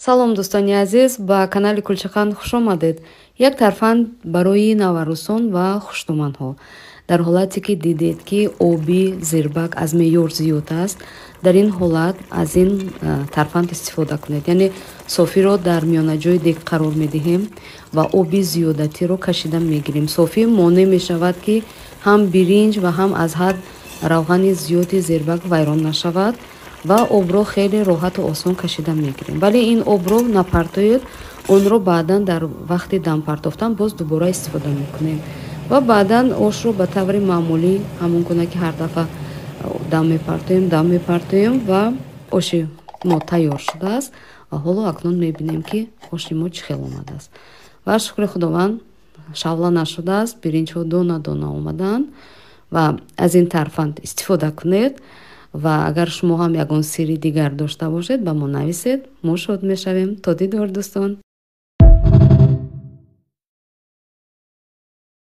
Салом, дӯстони азиз, ба канали Кулчақанд хуш омадед. Як тарфанд барои наварусон ва хушдоманҳо. Дар ҳолате ки дидед, ки оби зирбак аз меъёр зиёд аст, дар ин ҳолат аз ин тарфанд истифода кунед. Яъне софиро дар миёнаҷои дег қарор медиҳем ва оби зиёдатиро кашида мегирем. Софӣ монеъ мешавад, ки ҳам биринҷ ва ҳам аз ҳад равғани зиёди зирбак вайрон нашавад ва обро хеле роҳату осон кашида мегирем. Вале ин обро напартоед, онро баъдан дар вақти дам партофтан боз дубора истифода мекунем. Ва баъдан ошро ба таври маъмулӣ, ҳамон гуна ки ҳар дафъа дам мепартоем, дам мепартоем ва оши мо тайёр шудааст. Ва ҳоло акнун мебинем, ки оши мо чӣ хел омадааст. Ва шукри Худованд, шавла нашудааст, биринҷҳо дона дона омадаанд. Ва аз ин тарфанд истифода кунед. Ва агар шумо ҳам ягон сирри дигар дошта бошед, ба мо нависед, мо шод мешавем. То дидор, дӯстон.